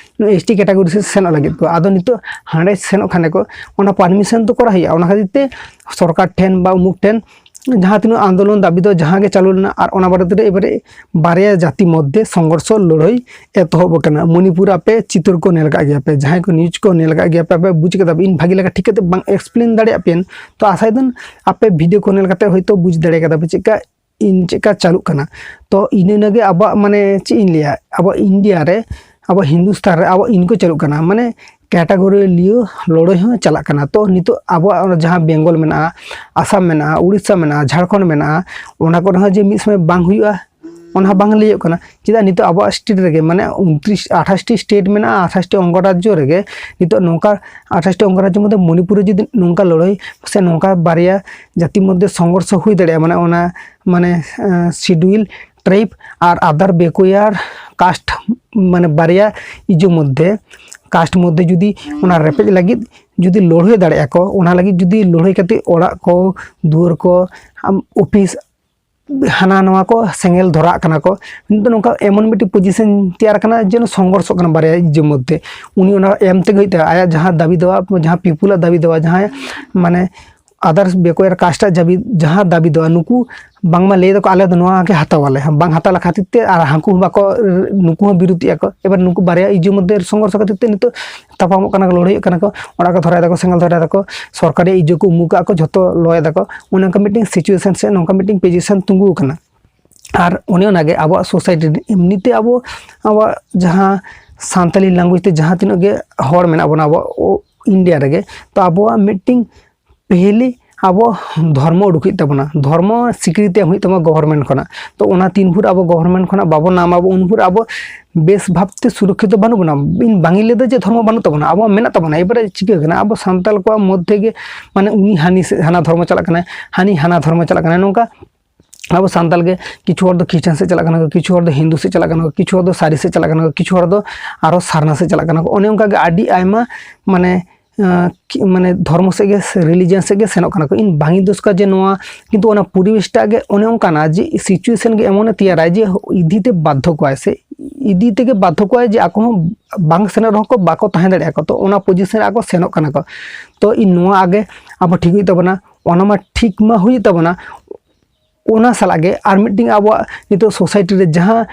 ᱮᱥ ᱴᱤ ᱠᱮᱴᱟᱜᱚᱨᱤ ᱥᱮᱫ ᱥᱮᱱᱚᱜ ᱞᱟᱹᱜᱤᱫ ᱠᱚ, ᱟᱫᱚ ᱱᱤᱛᱚᱜ ᱦᱟᱸᱰᱮ ᱥᱮᱱᱚᱜ ᱠᱷᱟᱱ ᱠᱚ ᱚᱱᱟ ᱯᱟᱨᱢᱤᱥᱚᱱ ᱫᱚ ᱠᱚᱨᱟᱣ ᱦᱩᱭᱩᱜᱼᱟ᱾ ᱚᱱᱟ ᱠᱷᱟᱹᱛᱤᱨ ᱛᱮ ᱥᱚᱨᱠᱟᱨ ᱴᱷᱮᱱ ᱵᱟ ᱩᱢᱩᱠ ᱴᱷᱮᱱ ᱡᱟᱦᱟᱸ ᱛᱤᱱᱟᱹᱜ ᱟᱱᱫᱳᱞᱚᱱ ᱫᱟᱹᱵᱤ ᱫᱚ ᱡᱟᱦᱟᱸ ᱜᱮ ᱪᱟᱹᱞᱩ ᱞᱮᱱᱟ, ᱟᱨ ᱚᱱᱟ ᱵᱟᱨᱮ ᱛᱮ ᱮᱵᱟᱨᱮ ᱵᱟᱨᱭᱟ ᱡᱟᱹᱛᱤ ᱢᱚᱫᱽᱫᱷᱮ ᱥᱚᱝᱜᱷᱚᱨᱥᱚ ᱞᱟᱹᱲᱦᱟᱹᱭ ᱮᱛᱚᱦᱚᱵ ᱟᱠᱟᱱᱟ᱾ ᱢᱚᱱᱤᱯᱩᱨ ᱟᱯᱮ ᱪᱤᱛᱟᱹᱨ ᱠᱚ ᱧᱮᱞ ᱟᱠᱟᱫ ᱜᱮᱭᱟ ᱯᱮ, ᱡᱟᱦᱟᱸᱭ ᱠᱚ ᱱᱤᱭᱩᱡᱽ ᱠᱚ ᱧᱮᱞ ᱟᱠᱟᱫ ᱜᱮᱭᱟ ᱯᱮ, ᱟᱯᱮ ᱵᱩᱡᱽ ᱠᱟᱫᱟ ᱯᱮ, ᱤᱧ ᱵᱷᱟᱜᱮ ᱞᱮᱠᱟ ᱴᱷᱤᱠ ᱠᱟᱛᱮ ᱵᱟᱝ ᱮᱠᱥᱯᱞᱮᱱ ᱫᱟᱲᱮᱭᱟᱜ ᱯᱮ, ᱛᱚ ᱟᱥᱟᱭᱮᱫᱟᱹᱧ ᱟᱯᱮ ᱵᱷᱤᱰᱤᱭᱳ ᱠᱚ ᱧᱮᱞ ᱠᱟᱛᱮ ᱦᱚᱭᱛᱳ ᱵᱩᱡᱽ ᱫᱟᱲᱮ ᱠᱟᱫᱟ ᱯᱮ ᱪᱮᱫᱠᱟ ᱤᱧ ᱪᱮᱫᱠᱟ ᱪᱟᱹᱞᱩᱜ ᱠᱟᱱᱟ᱾ ᱛᱚ ᱤᱱᱟᱹ ᱤᱱᱟᱹᱜᱮ ᱟᱵᱚᱣᱟᱜ, ᱢᱟᱱᱮ ᱪᱮᱫ ᱤᱧ ᱞᱟᱹᱭᱟ, ᱟᱵᱚᱣᱟᱜ ᱤᱱᱰᱤᱭᱟ ᱨᱮ, ᱟᱵᱚ ᱦᱤᱱᱫᱩᱥᱛᱟᱱ ᱨᱮ ᱟᱵᱚ ᱤᱱᱠᱚ ᱪᱟᱹᱞᱩᱜ ᱠᱟᱱᱟ, ᱢᱟᱱᱮ ᱠᱮᱴᱟᱜᱚᱨᱤ ᱞᱤᱭᱟᱹ ᱞᱟᱹᱲᱦᱟᱹᱭ ᱦᱚᱸ ᱪᱟᱞᱟᱜ ᱠᱟᱱᱟ᱾ ᱛᱚ ᱱᱤᱛᱚᱜ ᱟᱵᱚᱣᱟᱜ ᱚᱱᱟ ᱡᱟᱦᱟᱸ ᱵᱮᱝᱜᱚᱞ ᱢᱮᱱᱟᱜᱼᱟ, ᱟᱥᱟᱢ ᱢᱮᱱᱟᱜᱼᱟ, ᱩᱲᱤᱥᱥᱟ ᱢᱮᱱᱟᱜᱼᱟ, ᱡᱷᱟᱲᱠᱷᱚᱸᱰ ᱢᱮᱱᱟᱜᱼᱟ, ᱚᱱᱟ ᱠᱚᱨᱮ ᱦᱚᱸ ᱡᱮ ᱢᱤᱫ ᱥᱚᱢᱚᱭ ᱵᱟᱝ ᱦᱩᱭᱩᱜᱼᱟ, ᱚᱱᱟ ᱦᱚᱸ ᱵᱟᱝ ᱞᱟᱹᱭᱚᱜ ᱠᱟᱱᱟ᱾ ᱪᱮᱫᱟᱜ ᱱᱤᱛᱚᱜ ᱟᱵᱚᱣᱟᱜ ᱥᱴᱮᱴ ᱨᱮᱜᱮ, ᱢᱟᱱᱮ ᱩᱱᱛᱨᱤᱥ, ᱟᱴᱷᱟᱥᱴᱤ ᱥᱴᱮᱴ ᱢᱮᱱᱟᱜᱼᱟ, ᱟᱴᱷᱟᱥᱴᱤ ᱚᱝᱜᱚᱨᱟᱡᱽᱡᱚ ᱨᱮᱜᱮ ᱱᱤᱛᱚᱜ ᱱᱚᱝᱠᱟ ᱟᱴᱷᱟᱥᱴᱤ ᱚᱝᱜᱚᱨᱟᱡᱽᱡᱚ ᱢᱚᱫᱽᱫᱷᱮ ᱢᱚᱱᱤᱯᱩᱨ ᱨᱮ ᱡᱩᱫᱤ ᱱᱚᱝᱠᱟ ᱞᱟᱹᱲᱦᱟᱹᱭ ᱥᱮ ᱱᱚᱝᱠᱟ ᱵᱟᱨᱭᱟ ᱡᱟᱹᱛᱤ ᱢᱚᱫᱽᱫᱷᱮ ᱥᱚᱝᱜᱷᱚᱨᱥᱚ ᱦᱩᱭ ᱫᱟᱲᱮᱭᱟᱜᱼᱟ, ᱢᱟᱱᱮ ᱚᱱᱟ, ᱢᱟᱱᱮ ᱥᱤᱰᱩᱭᱤᱞ ᱴᱨᱟᱭᱤᱵᱽ ᱟᱨ ᱟᱫᱟᱨ ᱵᱮᱠᱣᱟᱨᱰ ᱠᱟᱥᱴ, ᱢᱟᱱᱮ ᱵᱟᱨᱭᱟ ᱤᱡᱩ ᱢᱚᱫᱽᱫᱷᱮ, ᱠᱟᱥᱴ ᱢᱚᱫᱽᱫᱷᱮ ᱡᱩᱫᱤ ᱚᱱᱟ ᱨᱮᱯᱮᱡ ᱞᱟᱹᱜᱤᱫ ᱡᱩᱫᱤ ᱞᱟᱹᱲᱦᱟᱹᱭ ᱫᱟᱲᱮᱭᱟᱜᱼᱟ ᱠᱚ, ᱚᱱᱟ ᱞᱟᱹᱜᱤᱫ ᱡᱩᱫᱤ ᱞᱟᱹᱲᱦᱟᱹᱭ ᱠᱟᱛᱮ ᱚᱲᱟᱜ ᱠᱚ, ᱫᱩᱣᱟᱹᱨ ᱠᱚ, ᱟᱢ ᱚᱯᱷᱤᱥ, ᱦᱟᱱᱟ ᱱᱚᱣᱟ ᱠᱚ ᱥᱮᱸᱜᱮᱞ ᱫᱷᱚᱨᱟᱜ ᱠᱟᱱᱟ ᱠᱚ᱾ ᱱᱤᱛᱚᱜ ᱱᱚᱝᱠᱟ ᱮᱢᱚᱱ ᱢᱤᱫᱴᱤᱡ ᱯᱚᱡᱤᱥᱚᱱ ᱛᱮᱭᱟᱨ ᱠᱟᱱᱟ ᱡᱮ ᱥᱚᱝᱜᱷᱚᱨᱥᱚᱜ ᱠᱟᱱᱟ ᱵᱟᱨᱭᱟ ᱤᱡᱟᱹ ᱢᱚᱫᱽᱫᱷᱮ᱾ ᱩᱱᱤ ᱚᱱᱟ ᱮᱢ ᱛᱮᱜᱮ ᱦᱩᱭᱩᱜ ᱛᱟᱭᱟ, ᱟᱭᱟᱜ ᱡᱟᱦᱟᱸ ᱫᱟᱹᱵᱤ ᱫᱟᱣᱟ, ᱡᱟᱦᱟᱸ people ᱟᱜ ᱫᱟᱹᱵᱤ ᱫᱟᱣᱟ, ᱡᱟᱦᱟᱸᱭ ᱢᱟᱱᱮ others backward caste ᱟᱜ ᱫᱟᱹᱵᱤ, ᱡᱟᱦᱟᱸ ᱫᱟᱹᱵᱤ ᱫᱟᱣᱟ, ᱱᱩᱠᱩ ᱵᱟᱝᱢᱟ ᱞᱟᱹᱭ ᱫᱟᱠᱚ ᱟᱞᱮ ᱫᱚ ᱱᱚᱣᱟ ᱜᱮ ᱦᱟᱛᱟᱣᱟᱞᱮ, ᱵᱟᱝ ᱦᱟᱛᱟᱣ ᱞᱮᱠᱷᱟᱱ ᱛᱮ ᱟᱨ ᱦᱟᱹᱱᱠᱩ ᱦᱚᱸ ᱵᱟᱠᱚ, ᱱᱩᱠᱩ ᱦᱚᱸ ᱵᱤᱨᱩᱫᱷᱮᱜᱼᱟ ᱠᱚ᱾ ᱮᱵᱟᱨ ᱱᱩᱠᱩ ᱵᱟᱨᱭᱟ ᱤᱡᱟᱹ ᱢᱚᱫᱽᱫᱷᱮ ᱥᱚᱝᱜᱷᱚᱨᱥᱚ ᱠᱷᱟᱹᱛᱤᱨ ᱛᱮ ᱱᱤᱛᱚᱜ ᱛᱟᱯᱟᱢᱚᱜ ᱠᱟᱱᱟ ᱠᱚ, ᱞᱟᱹᱲᱦᱟᱹᱭᱚᱜ ᱠᱟᱱᱟ ᱠᱚ, ᱚᱲᱟᱜ ᱠᱚ ᱫᱷᱚᱨᱟᱭ ᱫᱟᱠᱚ, ᱥᱮᱸᱜᱮᱞ ᱫᱷᱚᱨᱟᱭ ᱫᱟᱠᱚ, ᱥᱚᱨᱠᱟᱨᱤ ᱤᱡᱟᱹ ᱠᱚ ᱩᱢᱩ ᱠᱟᱜᱼᱟ ᱠᱚ, ᱡᱷᱚᱛᱚ ᱞᱚᱭ ᱫᱟᱠᱚ᱾ ᱚᱱᱮ ᱚᱱᱠᱟ ᱢᱤᱫᱴᱮᱱ situation ᱥᱮ ᱱᱚᱝᱠᱟ ᱢᱤᱫᱴᱮᱱ position ᱛᱤᱸᱜᱩ ᱟᱠᱟᱱᱟ᱾ ᱟᱨ ᱚᱱᱮ ᱚᱱᱟᱜᱮ ᱟᱵᱚᱣᱟᱜ society ᱨᱮ ᱮᱢᱱᱤᱛᱮ ᱟᱵᱚ, ᱟᱵᱚᱣᱟᱜ ᱡᱟᱦᱟᱸ ᱥᱟᱱᱛᱟᱞᱤ language ᱛᱮ ᱡᱟᱦᱟᱸ ᱛᱤᱱᱟᱹᱜ ᱜᱮ ᱦᱚᱲ ᱢᱮᱱᱟᱜ ᱵᱚᱱᱟ ᱟᱵᱚ ᱤᱱᱰᱤᱭᱟ ᱨᱮᱜᱮ, ᱛᱚ ᱟᱵᱚᱣᱟᱜ ᱢᱤᱫᱴᱮᱱ ᱯᱮᱦᱞᱮ ᱟᱵᱚ ᱫᱷᱚᱨᱢᱚ ᱩᱰᱩᱠ ᱦᱩᱭᱩᱜ ᱛᱟᱵᱚᱱᱟ, ᱫᱷᱚᱨᱢᱚ ᱥᱤᱠᱨᱤᱛᱤ ᱮᱢ ᱦᱩᱭᱩᱜ ᱛᱟᱵᱚᱱᱟ ᱜᱚᱵᱷᱚᱨᱢᱮᱱᱴ ᱠᱷᱚᱱᱟᱜ᱾ ᱛᱚ ᱚᱱᱟ ᱛᱤᱱ ᱵᱷᱳᱨ ᱟᱵᱚ ᱜᱚᱵᱷᱚᱨᱢᱮᱱᱴ ᱠᱷᱚᱱᱟᱜ ᱵᱟᱵᱚ ᱧᱟᱢᱟ, ᱟᱵᱚ ᱩᱱ ᱵᱷᱳᱨ ᱟᱵᱚ ᱵᱮᱥ ᱵᱷᱟᱵᱛᱮ ᱥᱩᱨᱚᱠᱠᱷᱤᱛ ᱵᱟᱹᱱᱩᱜ ᱵᱚᱱᱟ᱾ ᱤᱧ ᱵᱟᱝ ᱤᱧ ᱞᱟᱹᱭᱫᱟ ᱡᱮ ᱫᱷᱚᱨᱢᱚ ᱵᱟᱹᱱᱩᱜ ᱛᱟᱵᱚᱱᱟ, ᱟᱵᱚᱣᱟᱜ ᱢᱮᱱᱟᱜ ᱛᱟᱵᱚᱱᱟ᱾ ᱮᱵᱟᱨᱮ ᱪᱤᱠᱟᱹ ᱠᱟᱱᱟ, ᱟᱵᱚ ᱥᱟᱱᱛᱟᱲ ᱠᱚᱣᱟᱜ ᱢᱚᱫᱽᱫᱷᱮ ᱜᱮ ᱢᱟᱱᱮ ᱩᱱᱤ ᱦᱟᱹᱱᱤ ᱥᱮᱫ ᱦᱟᱱᱟ ᱫᱷᱚᱨᱢᱚ ᱪᱟᱞᱟᱜ ᱠᱟᱱᱟᱭ, ᱦᱟᱹᱱᱤ ᱦᱟᱱᱟ ᱫᱷᱚᱨᱢᱚ ᱪᱟᱞᱟᱜ ᱠᱟᱱᱟᱭ, ᱱᱚᱝᱠᱟ ᱟᱵᱚ ᱥᱟᱱᱛᱟᱲ ᱜᱮ ᱠᱤᱪᱷᱩ ᱦᱚᱲ ᱫᱚ ᱠᱷᱨᱤᱥᱴᱟᱱ ᱥᱮᱫ ᱪᱟᱞᱟᱜ ᱠᱟᱱᱟ ᱠᱚ, ᱠᱤᱪᱷᱩ ᱦᱚᱲ ᱫᱚ ᱦᱤᱱᱫᱩ ᱥᱮᱫ ᱪᱟᱞᱟᱜ ᱠᱟᱱᱟ ᱠᱚ, ᱠᱤᱪᱷᱩ ᱦᱚᱲ ᱫᱚ ᱥᱟᱹᱨᱤ ᱥᱮᱫ ᱪᱟᱞᱟᱜ ᱠᱟᱱᱟ ᱠᱚ, ᱠᱤᱪᱷᱩ ᱦᱚᱲ ᱫᱚ ᱟᱨᱚ ᱥᱟᱨᱱᱟ ᱥᱮᱫ ᱪᱟᱞᱟᱜ ᱠᱟᱱᱟ ᱠᱚ᱾ ᱚᱱᱮ ᱚᱱᱠᱟ ᱜᱮ ᱟᱹᱰᱤ ᱟᱭᱢᱟ ᱢᱟᱱᱮ, ᱟᱸ, ᱠᱤ-, ᱢᱟᱱᱮ ᱫᱷᱚᱨᱢᱚ ᱥᱮᱫ ᱜᱮ ᱥᱮ religion ᱥᱮᱫ ᱜᱮ ᱥᱮᱱᱚᱜ ᱠᱟᱱᱟ ᱠᱚ᱾ ᱤᱧ ᱵᱟᱝ ᱤᱧ ᱫᱳᱥ ᱠᱚᱣᱟ ᱡᱮ ᱱᱚᱣᱟ, ᱠᱤᱱᱛᱩ ᱚᱱᱟ ᱯᱚᱨᱤᱵᱮᱥᱴᱟᱜ ᱜᱮ ᱚᱱᱮ ᱚᱱᱠᱟᱱᱟ ᱡᱮ situation ᱜᱮ ᱮᱢᱚᱱᱮ ᱛᱮᱭᱟᱨᱟᱭ ᱡᱮ ᱤᱫᱤ ᱛᱮ ᱵᱟᱫᱽᱫᱷᱚ ᱠᱚᱣᱟᱭ ᱥᱮ ᱤᱫᱤ ᱛᱮᱜᱮ ᱵᱟᱫᱽᱫᱷᱚ ᱠᱚᱣᱟᱭ ᱡᱮ ᱟᱠᱚ ᱦᱚᱸ ᱵᱟᱝ ᱥᱮᱱᱚᱜ ᱨᱮᱦᱚᱸ ᱠᱚ ᱵᱟᱠᱚ ᱛᱟᱦᱮᱸ ᱫᱟᱲᱮᱭᱟᱜᱼᱟ ᱠᱚ᱾ ᱛᱚ ᱚᱱᱟ position ᱨᱮ ᱟᱠᱚ ᱥᱮᱱᱚᱜ ᱠᱟᱱᱟ ᱠᱚ᱾ ᱛᱚ ᱤᱧ ᱱᱚᱣᱟ ᱟᱜᱮ ᱟᱵᱚ ᱴᱷᱤᱠ ᱦᱩᱭᱩᱜ ᱛᱟᱵᱚᱱᱟ, ᱚᱱᱟ ᱢᱟ ᱴᱷᱤᱠ ᱢᱟ ᱦᱩᱭᱩᱜ ᱛᱟᱵᱚᱱᱟ, ᱚᱱᱟ ᱥᱟᱞᱟᱜ ᱜᱮ ᱟᱨ ᱢᱤᱫᱴᱮᱱ ᱟᱵᱚᱣᱟᱜ ᱱᱤᱛᱚᱜ society ᱨᱮ ᱡᱟᱦᱟᱸ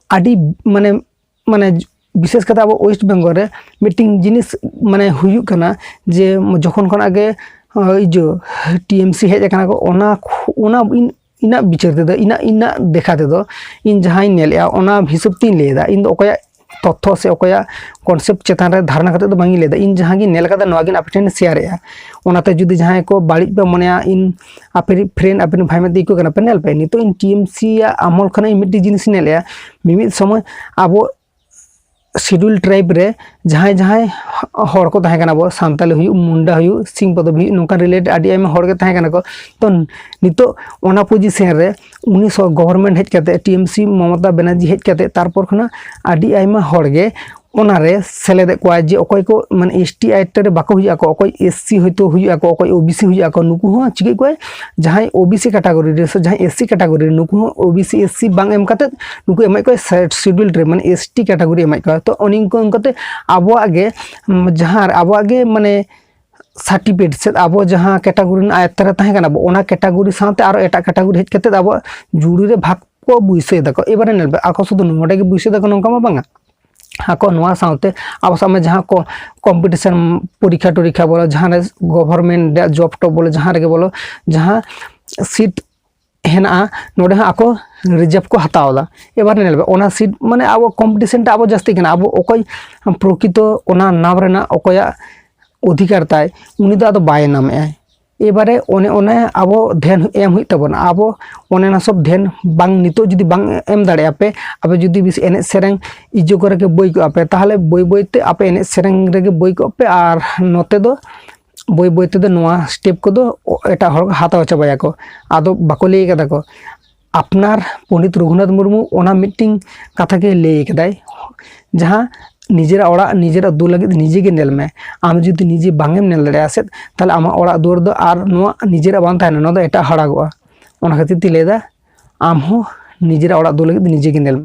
ᱟᱹᱰᱤ ᱢᱟᱱᱮ, ᱢᱟᱱᱮ ᱵᱤᱥᱮᱥ ᱠᱟᱛᱮ ᱟᱵᱚ West Bengal ᱨᱮ ᱢᱤᱫᱴᱮᱱ ᱡᱤᱱᱤᱥ ᱢᱟᱱᱮ ᱦᱩᱭᱩᱜ ᱠᱟᱱᱟ ᱡᱮ ᱡᱚᱠᱷᱚᱱ ᱠᱷᱚᱱᱟᱜ ᱜᱮ, ᱟᱸ, ᱤᱭᱟᱹ, T M C ᱦᱮᱡ ᱟᱠᱟᱱᱟ ᱠᱚ, ᱚᱱᱟ ᱠᱷᱚ-, ᱚᱱᱟ ᱤᱧ, ᱤᱧᱟᱹᱜ ᱵᱤᱪᱟᱹᱨ ᱛᱮᱫᱚ, ᱤᱧᱟᱹᱜ, ᱤᱧᱟᱹᱜ ᱫᱮᱠᱷᱟ ᱛᱮᱫᱚ, ᱤᱧ ᱡᱟᱦᱟᱸᱧ ᱧᱮᱞᱮᱫᱼᱟ ᱚᱱᱟ ᱦᱤᱥᱟᱹᱵ ᱛᱤᱧ ᱞᱟᱹᱭᱮᱫᱟ᱾ ᱤᱧ ᱫᱚ ᱚᱠᱚᱭᱟᱜ ᱛᱚᱛᱛᱷᱚ ᱥᱮ ᱚᱠᱚᱭᱟᱜ concept ᱪᱮᱛᱟᱱ ᱨᱮ ᱫᱷᱟᱨᱱᱟ ᱠᱟᱛᱮ ᱫᱚ ᱵᱟᱝ ᱤᱧ ᱞᱟᱹᱭᱮᱫᱟ, ᱤᱧ ᱡᱟᱦᱟᱸ ᱜᱤᱧ ᱧᱮᱞ ᱠᱟᱫᱟ ᱱᱚᱣᱟ ᱜᱤᱧ ᱟᱯᱮ ᱴᱷᱮᱱ ᱥᱮᱭᱟᱨᱮᱫᱼᱟ᱾ ᱚᱱᱟᱛᱮ ᱡᱩᱫᱤ ᱡᱟᱦᱟᱸᱭ ᱠᱚ ᱵᱟᱹᱲᱤᱡ ᱯᱮ ᱢᱚᱱᱮᱭᱟ, ᱤᱧ ᱟᱯᱮ ᱨᱤᱡ friend, ᱟᱯᱮ ᱨᱤᱡ ᱵᱷᱟᱭ ᱢᱮᱱᱛᱮ ᱤᱠᱟᱹ ᱠᱟᱱᱟ ᱯᱮ, ᱧᱮᱞ ᱯᱮ, ᱱᱤᱛᱚᱜ ᱤᱧ T M C ᱟᱜ ᱟᱢᱚᱞ ᱠᱷᱚᱱᱟᱜ ᱤᱧ ᱢᱤᱫᱴᱤᱡ ᱡᱤᱱᱤᱥ ᱤᱧ ᱧᱮᱞᱮᱫᱼᱟ, ᱢᱤᱢᱤᱫ ᱥᱚᱢᱚᱭ ᱟᱵᱚ schedule tribe ᱨᱮ ᱡᱟᱦᱟᱸᱭ ᱡᱟᱦᱟᱸᱭ ᱦᱚᱲ ᱠᱚ ᱛᱟᱦᱮᱸ ᱠᱟᱱᱟ, ᱟᱵᱚ ᱥᱟᱱᱛᱟᱞᱤ ᱦᱩᱭᱩᱜ, ᱢᱩᱱᱰᱟ ᱦᱩᱭᱩᱜ, ᱥᱤᱝ ᱯᱚᱫᱚᱵᱤ ᱦᱩᱭᱩᱜ, ᱱᱚᱝᱠᱟᱱ related ᱟᱹᱰᱤ ᱟᱭᱢᱟ ᱦᱚᱲ ᱜᱮ ᱛᱟᱦᱮᱸ ᱠᱟᱱᱟ ᱠᱚ᱾ ᱛᱚ ᱱᱤᱛᱚᱜ ᱚᱱᱟ position ᱨᱮ ᱩᱱᱤ ᱥᱚ-, government ᱦᱮᱡ ᱠᱟᱛᱮ, T M C ᱢᱚᱢᱚᱛᱟ ᱵᱮᱱᱟᱨᱡᱤ ᱦᱮᱡ ᱠᱟᱛᱮ, ᱛᱟᱨᱯᱚᱨ ᱠᱷᱚᱱᱟᱜ ᱟᱹᱰᱤ ᱟᱭᱢᱟ ᱦᱚᱲ ᱜᱮ ᱚᱱᱟᱨᱮ ᱥᱮᱞᱮᱫᱮᱫ ᱠᱚᱣᱟ ᱡᱮ ᱚᱠᱚᱭ ᱠᱚ ᱢᱟᱱᱮ ᱮᱥ ᱴᱤ ᱟᱭ ᱴᱤ ᱨᱮ ᱵᱟᱠᱚ ᱦᱩᱭᱩᱜ ᱟᱠᱚ, ᱚᱠᱚᱭ ᱮᱥ ᱥᱤ ᱦᱚᱭᱛᱳ ᱦᱩᱭᱩᱜ ᱟᱠᱚ, ᱚᱠᱚᱭ ᱳ ᱵᱤ ᱥᱤ ᱦᱩᱭᱩᱜ ᱟᱠᱚ, ᱱᱩᱠᱩ ᱦᱚᱸ ᱪᱤᱠᱟᱹ ᱠᱚᱣᱟᱭ, ᱡᱟᱦᱟᱸᱭ ᱳ ᱵᱤ ᱥᱤ ᱠᱮᱴᱟᱜᱚᱨᱤ ᱨᱮ ᱥᱮ ᱡᱟᱦᱟᱸᱭ ᱮᱥ ᱥᱤ ᱠᱮᱴᱟᱜᱚᱨᱤ ᱨᱮ ᱱᱩᱠᱩ ᱦᱚᱸ O B C S C ᱵᱟᱝ ᱮᱢ ᱠᱟᱛᱮᱫ ᱱᱩᱠᱩ ᱮᱢᱟᱭ ᱠᱚᱣᱟ ᱥᱤᱰᱩᱞ ᱨᱮ, ᱢᱟᱱᱮ ᱮᱥ ᱴᱤ ᱠᱮᱴᱟᱜᱚᱨᱤ ᱮᱢᱟᱭ ᱠᱚᱣᱟ᱾ ᱛᱚ ᱚᱱᱮ ᱚᱱᱠᱟ ᱚᱱᱠᱟᱛᱮ ᱟᱵᱚᱣᱟᱜ ᱜᱮ ᱩᱢ, ᱡᱟᱦᱟᱸ ᱟᱵᱚᱣᱟᱜ ᱜᱮ ᱢᱟᱱᱮ ᱥᱟᱨᱴᱤᱯᱷᱤᱠᱮᱴ ᱥᱮ ᱟᱵᱚ ᱡᱟᱦᱟᱸ ᱠᱮᱴᱟᱜᱚᱨᱤ ᱨᱮᱱᱟᱜ ᱟᱭᱚᱛᱛᱟ ᱨᱮ ᱛᱟᱦᱮᱸ ᱠᱟᱱᱟ ᱵᱚ, ᱚᱱᱟ ᱠᱮᱴᱟᱜᱚᱨᱤ ᱥᱟᱶᱛᱮ ᱟᱨᱚ ᱮᱴᱟᱜ ᱠᱮᱴᱟᱜᱚᱨᱤ ᱦᱮᱡ ᱠᱟᱛᱮᱫ ᱟᱵᱚᱣᱟᱜ ᱡᱩᱨᱤ ᱨᱮ ᱵᱷᱟᱜᱽ ᱠᱚ ᱵᱟᱹᱭᱥᱟᱹᱣ ᱫᱟᱠᱚ᱾ ᱮᱵᱟᱨᱮ ᱧᱮᱞ ᱯᱮ, ᱟᱠᱚ ᱥᱩᱫᱷᱩ ᱱᱚᱰᱮ ᱜᱮ ᱵᱟᱹᱭᱥᱟᱹᱣ ᱫᱟᱠᱚ, ᱱᱚᱝᱠᱟ ᱢᱟ ᱵᱟᱝᱟ᱾ ᱟᱠᱚ ᱱᱚᱣᱟ ᱥᱟᱶᱛᱮ ᱟᱵᱚ ᱥᱟᱵ ᱢᱮ ᱡᱟᱦᱟᱸ ᱠᱚ ᱠᱚᱢᱯᱤᱴᱤᱥᱚᱱ ᱯᱚᱨᱤᱠᱠᱷᱟ ᱴᱚᱨᱤᱠᱠᱷᱟ ᱵᱚᱞᱚ, ᱡᱟᱦᱟᱸ ᱨᱮ ᱜᱚᱵᱷᱚᱨᱢᱮᱱᱴ ᱨᱮᱭᱟᱜ ᱡᱚᱵ ᱴᱚᱵ ᱵᱚᱞᱚ, ᱡᱟᱦᱟᱸ ᱨᱮᱜᱮ ᱵᱚᱞᱚ, ᱡᱟᱦᱟᱸ ᱥᱤᱴ ᱦᱮᱱᱟᱜᱼᱟ, ᱱᱚᱰᱮ ᱦᱚᱸ ᱟᱠᱚ ᱨᱤᱡᱟᱨᱵᱷ ᱠᱚ ᱦᱟᱛᱟᱣ ᱮᱫᱟ᱾ ᱮᱵᱟᱨ ᱧᱮᱞ ᱯᱮ, ᱚᱱᱟ ᱥᱤᱴ ᱢᱟᱱᱮ ᱟᱵᱚ ᱠᱚᱢᱯᱤᱴᱤᱥᱚᱱ ᱴᱟ ᱟᱵᱚ ᱡᱟᱹᱥᱛᱤ ᱠᱟᱱᱟ, ᱟᱵᱚ ᱚᱠᱚᱭ ᱯᱨᱚᱠᱤᱛᱚ ᱚᱱᱟ ᱱᱟᱢ ᱨᱮᱱᱟᱜ ᱚᱠᱚᱭᱟᱜ ᱚᱫᱷᱤᱠᱟᱨ ᱛᱟᱭ, ᱩᱱᱤ ᱫᱚ ᱟᱫᱚ ᱵᱟᱭ ᱱᱟᱢᱮᱜᱼᱟᱭ᱾ ᱮᱵᱟᱨᱮ ᱚᱱᱮ ᱚᱱᱟ ᱟᱵᱚ ᱫᱷᱮᱭᱟᱱ ᱮᱢ ᱦᱩᱭᱩᱜ ᱛᱟᱵᱚᱱᱟ᱾ ᱟᱵᱚ ᱚᱱᱮ ᱚᱱᱟ ᱥᱚᱵ ᱫᱷᱮᱭᱟᱱ ᱵᱟᱝ, ᱱᱤᱛᱚᱜ ᱡᱩᱫᱤ ᱵᱟᱝ ᱮᱢ ᱫᱟᱲᱮᱭᱟᱜᱼᱟ ᱯᱮ, ᱟᱯᱮ ᱡᱩᱫᱤ ᱵᱮᱥ ᱮᱱᱮᱡ ᱥᱮᱨᱮᱧ ᱤᱡᱚ ᱠᱚᱨᱮ ᱜᱮ ᱵᱟᱹᱭ ᱠᱚᱜᱼᱟ ᱯᱮ, ᱛᱟᱦᱚᱞᱮ ᱵᱟᱹᱭ ᱵᱟᱹᱭ ᱛᱮ ᱟᱯᱮ ᱮᱱᱮᱡ ᱥᱮᱨᱮᱧ ᱨᱮᱜᱮ ᱵᱟᱹᱭ ᱠᱚᱜ ᱯᱮ᱾ ᱟᱨ ᱱᱚᱛᱮ ᱫᱚ ᱵᱟᱹᱭ ᱵᱟᱹᱭ ᱛᱮᱫᱚ ᱱᱚᱣᱟ ᱥᱴᱮᱯ ᱠᱚᱫᱚ ᱮᱴᱟᱜ ᱦᱚᱲ ᱠᱚ ᱦᱟᱛᱟᱣ ᱪᱟᱵᱟᱭᱟᱠᱚ᱾ ᱟᱫᱚ ᱵᱟᱠᱚ ᱞᱟᱹᱭ ᱠᱟᱫᱟ ᱠᱚ, ᱟᱯᱱᱟᱨ ᱯᱚᱱᱰᱤᱛ ᱨᱚᱜᱷᱩᱱᱟᱛᱷ ᱢᱩᱨᱢᱩ ᱚᱱᱟ ᱢᱤᱫᱴᱤᱝ ᱠᱟᱛᱷᱟ ᱜᱮ ᱞᱟᱹᱭ ᱠᱟᱫᱟᱭ, ᱡᱟᱦᱟᱸ ᱱᱤᱡᱮᱨᱟᱜ ᱚᱲᱟᱜ ᱱᱤᱡᱮᱨᱟᱜ ᱫᱩᱣᱟᱹᱨ ᱞᱟᱹᱜᱤᱫ ᱱᱤᱡᱮ ᱜᱮ ᱧᱮᱞ ᱢᱮ᱾ ᱟᱢ ᱡᱩᱫᱤ ᱱᱤᱡᱮ ᱵᱟᱝ ᱮᱢ ᱧᱮᱞ ᱫᱟᱲᱮᱭᱟᱜᱼᱟ ᱥᱮ, ᱛᱟᱦᱚᱞᱮ ᱟᱢᱟᱜ ᱚᱲᱟᱜ ᱫᱩᱣᱟᱹᱨ ᱫᱚ ᱟᱨ ᱱᱚᱣᱟ ᱱᱤᱡᱮᱨᱟᱜ ᱵᱟᱝ ᱛᱟᱦᱮᱱᱟ, ᱱᱚᱣᱟ ᱫᱚ ᱮᱴᱟᱜ ᱦᱚᱲᱟᱜᱚᱜᱼᱟ᱾ ᱚᱱᱟ ᱠᱷᱟᱹᱛᱤᱨ ᱛᱤᱧ ᱞᱟᱹᱭᱫᱟ, ᱟᱢ ᱦᱚᱸ ᱱᱤᱡᱮᱨᱟᱜ ᱚᱲᱟᱜ ᱫᱩᱣᱟᱹᱨ ᱞᱟᱹᱜᱤᱫ ᱱᱤᱡᱮ ᱜᱮ ᱧᱮᱞ ᱢᱮ᱾